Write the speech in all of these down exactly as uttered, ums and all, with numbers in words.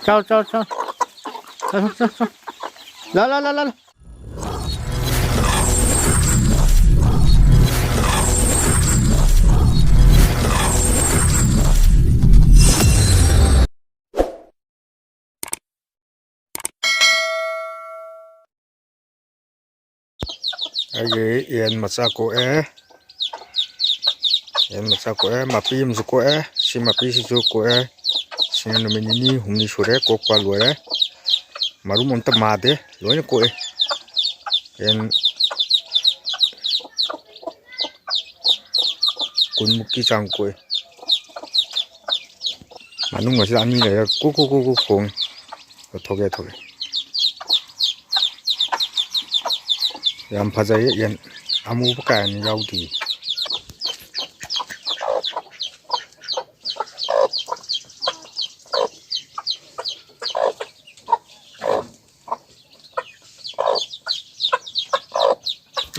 ꯆꯥꯎ, ꯆꯥꯎ, ꯆꯥꯎ꯫ ꯆꯥꯎ, ꯆꯥꯎ, ꯆꯥꯎ꯫ ꯂꯥ, ꯂꯥ, ꯂꯥ, ꯂꯥ, ꯂꯥ꯫ ꯑꯩꯒꯤ ꯌꯦꯟ ꯃꯆꯥ ꯀꯣꯛꯑꯦ꯫ ꯌꯦꯟ ꯃꯆꯥ ꯀꯣꯛꯑꯦ꯫ ꯃꯄꯤ ꯑꯃꯁꯨ ꯀꯣꯛꯑꯦ꯫ ꯁꯤ ꯃꯄꯤꯁꯤꯁꯨ ꯀꯣꯛꯑꯦ꯫ ꯁꯤꯅ ꯅꯨꯃꯤꯠ ꯅꯤꯅꯤ ꯍꯨꯝꯅꯤ ꯁꯨꯔꯦ ꯀꯣꯛꯄ ꯂꯣꯏꯔꯦ꯫ ꯃꯔꯨꯝ ꯑꯝꯇ ꯃꯥꯗꯦ꯫ ꯂꯣꯏꯅ ꯀꯣꯛꯑꯦ꯫ ꯌꯦꯟ ꯀꯨꯟꯃꯨꯛꯀꯤ ꯆꯥꯡ ꯀꯣꯛꯑꯦ꯫ ꯃꯅꯨꯡ ꯑꯁꯤꯗ ꯑꯅꯤ ꯂꯩꯔꯦ꯫ ꯀꯨ ꯀꯨ ꯀꯨ ꯀꯨ ꯈꯣꯡꯉꯤ꯫ ꯊꯣꯛꯑꯦ, ꯊꯣꯛꯑꯦ꯫ ꯌꯥꯝ ꯐꯖꯩ ꯌꯦꯟ꯫ ꯑꯃꯨꯕ ꯀꯥ ꯍꯦꯟꯅ ꯌꯥꯎꯗꯦ꯫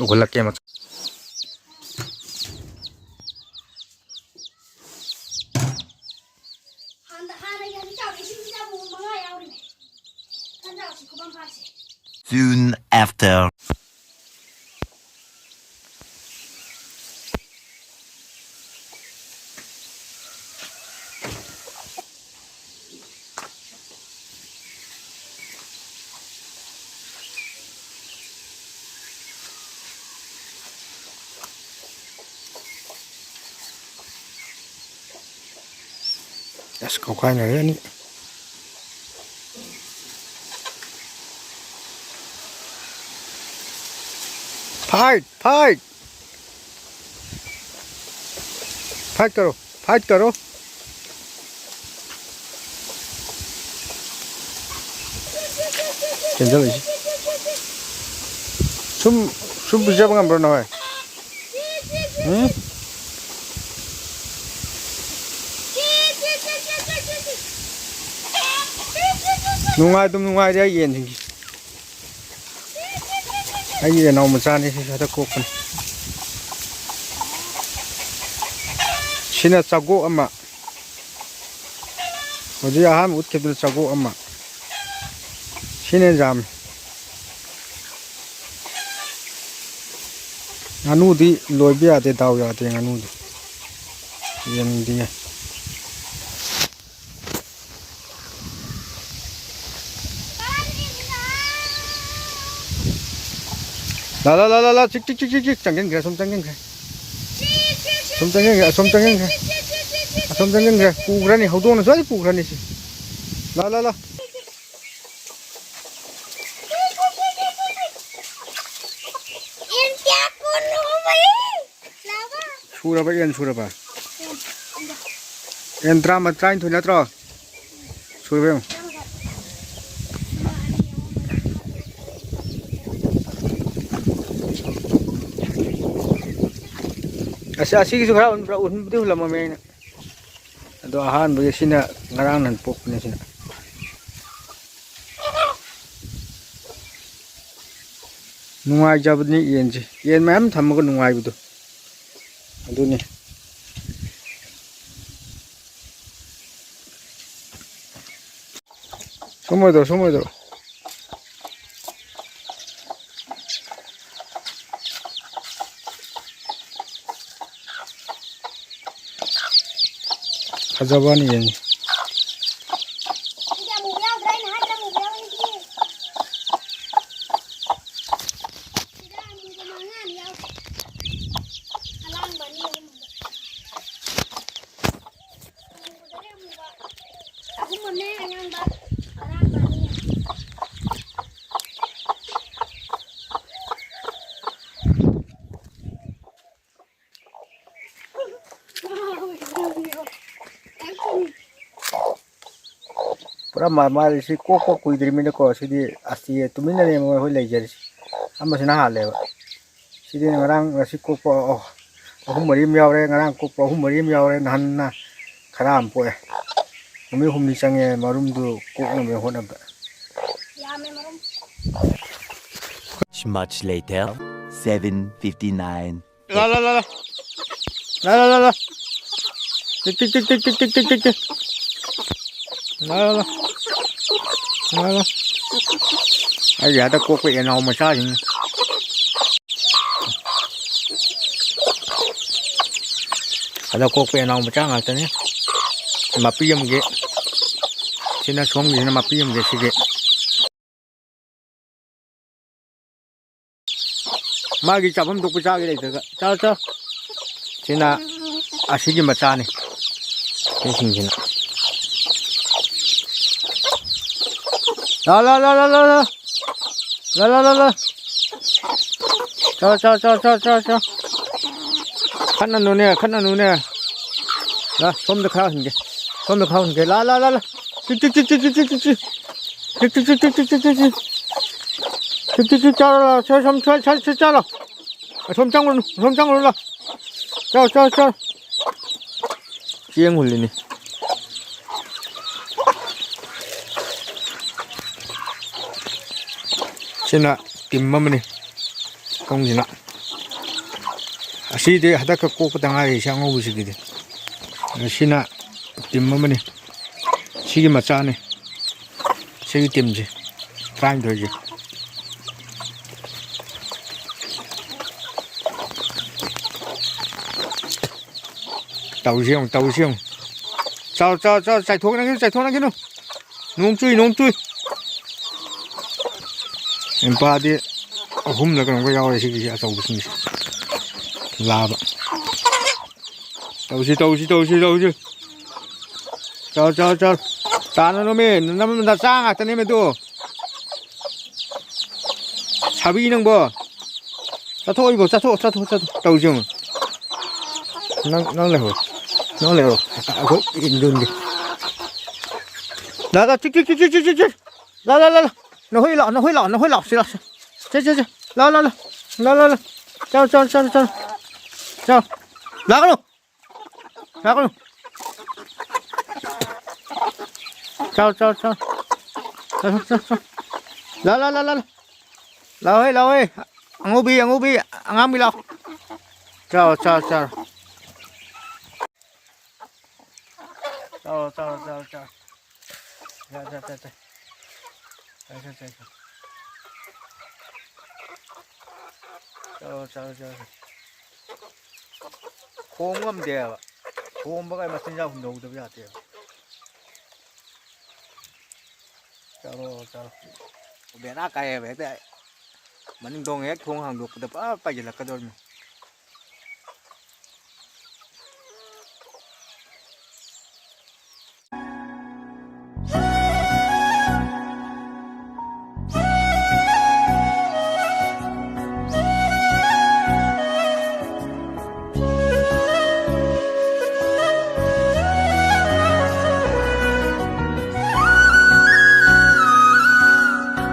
ꯎꯍꯜꯂꯛꯀꯦ ꯃꯆꯥ꯫ ꯍꯥꯟꯅ, ꯍꯥꯟꯅꯒꯤ ꯍꯧꯖꯤꯛ ꯆꯥꯎꯔꯛꯏꯁꯤꯡꯁꯤꯗ ꯑꯃꯨꯛ ꯃꯉꯥ ꯌꯥꯎꯔꯤꯅꯦ꯫ ꯈꯟꯖꯥꯎꯁꯤ ꯈꯨꯕꯝ ꯐꯥꯔꯤꯁꯦ꯫ Soon after. ꯑꯁ, ꯀꯧꯈꯥꯏꯅꯔꯦ ꯑꯅꯤ꯫ Fight, fight. Fight करो, fight करो. ꯆꯦꯟꯁꯤꯜꯂꯛꯏꯁꯦ꯫ ꯁꯨꯝ, ꯁꯨꯝ ꯄꯤꯖꯕ ꯉꯝꯕ꯭ꯔꯣ ꯅꯈꯣꯏ? ꯎꯝ? ꯅꯨꯡꯉꯥꯏ, ꯑꯗꯨꯝ ꯅꯨꯡꯉꯥꯏꯔꯤ ꯑꯩ ꯌꯦꯟꯁꯤꯡꯁꯦ꯫ ꯑꯩꯒꯤ ꯌꯦꯅꯥꯎ ꯃꯆꯥꯅꯤ, ꯁꯤ ꯍꯟꯗꯛ ꯀꯣꯛꯄꯅꯤ꯫ ꯁꯤꯅ ꯆꯥꯒꯣꯛ ꯑꯃ꯫ ꯍꯧꯖꯤꯛ ꯑꯍꯥꯟꯕ ꯎꯠꯈꯤꯕꯗꯨꯅ ꯆꯒꯣꯛ ꯑꯃ꯫ ꯁꯤꯅ ꯌꯥꯝꯃꯤ꯫ ꯉꯥꯅꯨꯗꯤ ꯂꯣꯏꯕ ꯌꯥꯗꯦ, ꯗꯥꯎ ꯌꯥꯗꯦ ꯉꯥꯅꯨꯗꯤ꯫ ꯌꯦꯟꯗꯤ ꯌꯥꯏ꯫ ꯂꯥ, ꯂꯥ, ꯂꯥ, ꯂꯥ, ꯂꯥ, ꯆꯤꯛ, ꯆꯤꯛ, ꯆꯤꯛ, ꯆꯤꯛ, ꯆꯤꯛ, ꯆꯪꯁꯤꯟꯈ꯭ꯔꯦ, ꯑꯁꯣꯝ ꯆꯪꯁꯤꯟꯈ꯭ꯔꯦ꯫ ꯑꯁꯣꯝ ꯆꯪꯁꯤꯟꯈ꯭ꯔꯦ, ꯑꯁꯣꯝ ꯆꯪꯁꯤꯟꯈ꯭ꯔꯦ꯫ ꯑꯁꯣꯝ ꯆꯪꯁꯤꯟꯈ꯭ꯔꯦ꯫ ꯄꯨꯈ꯭ꯔꯅꯤ, ꯍꯧꯗꯣꯡꯅ ꯁꯣꯏꯗꯅ ꯄꯨꯈ꯭ꯔꯅꯤ ꯁꯤ꯫ ꯂꯥ, ꯂꯥ, ꯂꯥ꯫ ꯌꯦꯟ ꯀꯌꯥ ꯀꯣꯟꯅꯣ ꯍꯣꯡꯕꯩ? ꯂꯥꯕ꯫ ꯁꯨꯔꯕ, ꯌꯦꯟ ꯁꯨꯔꯕ? ꯌꯦꯟ ꯇꯔꯥꯃ-, ꯇꯔꯥꯅꯤꯊꯣꯏ ꯅꯠꯇ꯭ꯔꯣ? ꯁꯨꯔꯕ ꯌꯦꯡꯉꯨ꯫ ꯑꯁ, ꯑꯁꯤꯒꯤꯁꯨ ꯈꯔ ꯎꯟ-, ꯎꯟꯕꯨꯗꯤ ꯍꯨꯜꯂꯝꯃꯝꯃꯦ ꯑꯩꯅ꯫ ꯑꯗꯣ ꯑꯍꯥꯟꯕꯒꯤ ꯁꯤꯅ ꯉꯔꯥꯡ ꯅꯍꯥꯟ ꯄꯣꯛꯄꯅꯦ ꯁꯤꯅ꯫ ꯅꯨꯡꯉꯥꯏꯖꯕꯅꯤ ꯌꯦꯟꯁꯦ꯫ ꯌꯦꯟ ꯃꯌꯥꯝ ꯊꯝꯃꯒ ꯅꯨꯡꯉꯥꯏꯕꯗꯣ ꯑꯗꯨꯅꯤ꯫ ꯁꯨꯝ ꯑꯣꯏꯗꯧ, ꯁꯨꯝ ꯑꯣꯏꯗꯧ꯫ ꯐꯖꯕꯅꯤ ꯌꯦꯡꯉꯤ꯫ ꯁꯤꯗ ꯑꯃꯨꯕ ꯌꯥꯎꯗ꯭ꯔꯥ? ꯑꯩꯅ ꯍꯥꯏꯗ꯭ꯔꯥ ꯑꯃꯨꯕ ꯌꯥꯎꯋꯦ ꯁꯤꯗꯤ? ꯁꯤꯗ ꯑꯃꯨꯕ ꯃꯉꯥ ꯑꯃ ꯌꯥꯎꯗ꯭ꯔꯥ? ꯑꯉꯥꯡꯕ ꯑꯅꯤ ꯑꯍꯨꯝ꯫ ꯑꯍꯨꯝ ꯑꯃꯅꯦ ꯑꯉꯥꯡꯕ, ꯑꯉꯥꯡꯕ ꯑꯅꯤ꯫ ꯄꯨꯔꯥ ꯃꯥ-, ꯃꯥꯗꯤ ꯁꯤ ꯀꯣꯛꯄ ꯀꯨꯏꯗ꯭ꯔꯤꯕꯅꯤꯅꯀꯣ, ꯁꯤꯗꯤ ꯑꯁꯤ ꯇꯨꯃꯤꯟꯅꯅꯦ ꯃꯣꯏ ꯍꯣꯏ ꯂꯩꯖꯔꯤꯁꯤ꯫ ꯑꯃꯁꯤꯅ ꯍꯥꯜꯂꯦꯕ꯫ ꯁꯤꯗꯤ ꯉꯔꯥꯡ ꯉꯁꯤ ꯀꯣꯛꯄ, ꯑꯣ, ꯑꯍꯨꯝ ꯃꯔꯤ ꯑꯃ ꯌꯥꯎꯔꯦ, ꯉꯔꯥꯡ ꯀꯣꯛꯄ ꯑꯍꯨꯝ ꯃꯔꯤ ꯑꯃ ꯌꯥꯎꯔꯦ, ꯅꯍꯥꯟꯅ ꯈꯔ ꯑꯃ ꯄꯣꯛꯑꯦ꯫ ꯅꯨꯃꯤꯠ ꯍꯨꯝꯅꯤ ꯆꯪꯉꯦ ꯃꯔꯨꯝꯗꯨ ꯀꯣꯛꯅꯕ ꯍꯣꯠꯅꯕꯗ꯫ ꯌꯥꯝꯃꯦ ꯃꯔꯨꯝ꯫ Much later. Seven fifty-nine. ꯂꯥ, ꯂꯥ, ꯂꯥ, ꯂꯥ꯫ ꯂꯥ, ꯂꯥ, ꯂꯥ, ꯂꯥ꯫ ꯇꯤꯛ, ꯇꯤꯛ, ꯇꯤꯛ꯫ ꯂꯥ, ꯂꯥ, ꯂꯥ꯫ ꯂꯥ, ꯂꯥ꯫ ꯑꯩꯒꯤ ꯍꯟꯗꯛ ꯀꯣꯛꯄ ꯌꯦꯅꯥꯎ ꯃꯆꯥꯁꯤꯡꯅꯤ꯫ ꯍꯟꯗꯛ ꯀꯣꯛꯄ ꯌꯦꯅꯥꯎ ꯃꯆꯥ ꯉꯥꯛꯇꯅꯤ꯫ ꯃꯄꯤ ꯑꯃꯒꯤ, ꯁꯤꯅ ꯁꯣꯝꯒꯤꯁꯤꯅ ꯃꯄꯤ ꯑꯃꯒꯤ ꯁꯤꯒꯤ꯫ ꯃꯥꯒꯤ ꯆꯥꯐꯝ ꯊꯣꯛꯄ ꯆꯥꯒꯦ ꯂꯩꯇ꯭ꯔꯒ꯫ ꯆꯥꯎ, ꯆꯥꯎ꯫ ꯁꯤꯅ ꯑꯁꯤꯒꯤ ꯃꯆꯥꯅꯤ꯫ ꯁꯤꯁꯤꯡꯁꯤꯅ꯫ ꯂꯥ, ꯂꯥ, ꯂꯥ, ꯂꯥ, ꯂꯥ, ꯂꯥ꯫ ꯂꯥ, ꯂꯥ, ꯂꯥ, ꯂꯥ꯫ ꯆꯥꯎ, ꯆꯥꯎ, ꯆꯥꯎ, ꯆꯥꯎ, ꯆꯥꯎ, ꯆꯥꯎ꯫ ꯈꯠꯅꯅꯨꯅꯦ, ꯈꯠꯅꯅꯨꯅꯦ꯫ ꯂꯥ, ꯁꯣꯝꯗ ꯈꯔ ꯍꯟꯒꯦ꯫ ꯁꯣꯝꯗ ꯈꯔ ꯍꯟꯒꯦ꯫ ꯂꯥ, ꯂꯥ, ꯂꯥ, ꯂꯥ꯫ ꯆꯤ, ꯆꯤ, ꯆꯤ꯫ ꯆꯤꯛ, ꯆꯤꯛ, ꯆꯤꯛ, ꯆꯤꯛ, ꯆꯤꯛ꯫ ꯆꯤꯛ, ꯆꯤꯛ, ꯆꯤꯛ, ꯆꯤꯛ, ꯆꯤꯛ, ꯆꯤꯛ, ꯆꯤꯛ꯫ ꯆꯤꯛ, ꯆꯤꯛ, ꯆꯤꯛ, ꯆꯥꯔꯣ, ꯂꯥꯎ꯫ ꯁꯣꯝ, ꯁꯣꯝ, ꯁꯣꯝ, ꯁꯣꯝ, ꯁꯣꯝ ꯆꯥꯔꯣ꯫ ꯑꯁꯣꯝ ꯆꯪꯉꯨꯅꯨ, ꯑꯁꯣꯝ ꯆꯪꯉꯨꯅꯨ, ꯂꯥꯎ꯫ ꯆꯥꯎ, ꯆꯥꯎ, ꯆꯥꯎ꯫ ꯆꯦꯡ ꯍꯨꯜꯂꯤꯅꯤ꯫ ꯁꯤꯅ ꯇꯤꯝ ꯑꯃꯅꯤ꯫ ꯈꯣꯡꯁꯤꯅ꯫ ꯑꯁꯤꯗꯤ ꯍꯟꯗꯛꯀ ꯀꯣꯛꯄꯗ ꯉꯥꯏꯔꯤ, ꯁꯤ ꯑꯉꯧꯕꯁꯤꯒꯤꯗꯤ꯫ ꯑꯗ ꯁꯤꯅ ꯇꯤꯝ ꯑꯃꯅꯤ꯫ ꯁꯤꯒꯤ ꯃꯆꯥꯅꯤ꯫ ꯁꯤꯒꯤ ꯇꯤꯝꯁꯦ꯫ ꯇꯔꯥꯅꯤꯊꯣꯏꯁꯦ꯫ ꯇꯧꯁꯤ ꯌꯦꯡꯉꯨ, ꯇꯧꯁꯤ ꯌꯦꯡꯉꯨ꯫ ꯆꯥꯎ, ꯆꯥꯎ, ꯆꯥꯎ, ꯆꯥꯏꯊꯣꯛꯅꯈꯤꯅꯨ, ꯆꯥꯏꯊꯣꯛꯅꯈꯤꯅꯨ꯫ ꯅꯣꯡ ꯆꯨꯏ, ꯅꯣꯡ ꯆꯨꯏ꯫ ꯏꯝꯄꯥꯗꯤ ꯑꯍꯨꯝꯂ ꯀꯩꯅꯣꯝꯒ ꯌꯥꯎꯔꯦ ꯁꯤꯒꯤꯁꯦ ꯑꯆꯧꯕꯁꯤꯡꯁꯦ꯫ ꯂꯥꯕ꯫ ꯇꯧꯁꯤ, ꯇꯧꯁꯤ, ꯇꯧꯁꯤ, ꯇꯧꯁꯤ꯫ ꯆꯥꯎ, ꯆꯥꯎ, ꯆꯥꯎ꯫ ꯇꯥꯅꯅꯣꯃꯤ, ꯅꯝ-, ꯅꯆꯥ ꯉꯥꯛꯇꯅꯦꯃꯤ ꯑꯗꯨ꯫ ꯁꯥꯕꯤ ꯅꯪꯕꯣ꯫ ꯆꯠꯊꯣꯛꯑꯣ ꯏꯕꯣ, ꯆꯠꯊꯣꯛꯑꯣ, ꯆꯠꯊꯣꯛꯑꯣ, ꯆꯠꯊꯣꯛꯑꯣ꯫ ꯇꯧꯁꯤ ꯌꯦꯡꯉꯨ꯫ ꯅꯪ, ꯅꯪ ꯂꯩꯍꯧꯔꯣ꯫ ꯅꯪ ꯂꯩꯍꯧꯔꯣ꯫ ꯑꯩꯈꯣꯏ ꯏꯟꯗꯨꯟꯒꯤ꯫ ꯂꯥ, ꯂꯥ, ꯆꯤꯛ, ꯆꯤꯛ, ꯆꯤꯛ꯫ ꯂꯥ, ꯂꯥ, ꯂꯥ, ꯂꯥ꯫ ꯅꯈꯣꯏ ꯂꯥꯛꯑꯣ, ꯅꯈꯣꯏ ꯂꯥꯛꯑꯣ, ꯅꯈꯣꯏ ꯂꯥꯛꯑꯣ, ꯁꯤ ꯂꯥꯛꯑꯣ, ꯁꯤ꯫ ꯁꯦ, ꯁꯦ, ꯁꯦ꯫ ꯂꯥ, ꯂꯥ, ꯂꯥ꯫ ꯂꯥ, ꯂꯥ, ꯂꯥ꯫ ꯆꯥꯎ, ꯆꯥꯎ, ꯆꯥꯎ, ꯆꯥꯎ꯫ ꯆꯥꯎ꯫ ꯂꯥꯛꯀꯅꯨ꯫ ꯂꯥꯛꯀꯅꯨ꯫ ꯆꯥꯎ, ꯆꯥꯎ, ꯆꯥꯎ꯫ ꯆꯥꯎ, ꯆꯥꯎ, ꯆꯥꯎ꯫ ꯂꯥ, ꯂꯥ, ꯂꯥ, ꯂꯥ, ꯂꯥ꯫ ꯂꯥꯛꯑꯣꯍꯦ, ꯂꯥꯛꯑꯣꯍꯦ꯫ ꯑꯉꯧꯕꯤ, ꯑꯉꯧꯕꯤ, ꯑꯉꯥꯡꯕꯤ ꯂꯥꯛꯑꯣ꯫ ꯆꯥꯎ, ꯆꯥꯎ, ꯆꯥꯎ꯫ ꯆꯥꯎ, ꯆꯥꯎ, ꯆꯥꯎ, ꯆꯥꯎ꯫ ꯆꯥ, ꯆꯥ, ꯆꯥ, ꯆꯥ꯫ ꯆꯥ, ꯆꯥ, ꯆꯥ, ꯆꯥ꯫ ꯆꯥꯔꯣ, ꯆꯥꯔꯣ, ꯆꯥꯔꯣ꯫ ꯈꯣꯡ ꯉꯝꯗꯦꯕ꯫ ꯈꯣꯝꯕꯒ ꯃꯆꯤꯟꯖꯥꯛ ꯍꯨꯟꯗꯣꯛꯇꯕ ꯌꯥꯗꯦꯕ꯫ ꯆꯥꯔꯣ, ꯆꯥꯔꯣ꯫ ꯕꯦꯔꯥ ꯀꯥꯏꯌꯦꯕ, ꯍꯦꯛꯇ ꯃꯅꯤꯡ ꯊꯣꯡ ꯍꯦꯛ ꯊꯣꯡ ꯍꯥꯡꯗꯣꯛꯄꯗ ꯄꯨꯔꯥ ꯄꯥꯏꯁꯤꯜꯂꯛꯀꯗꯧꯔꯤꯃꯤ꯫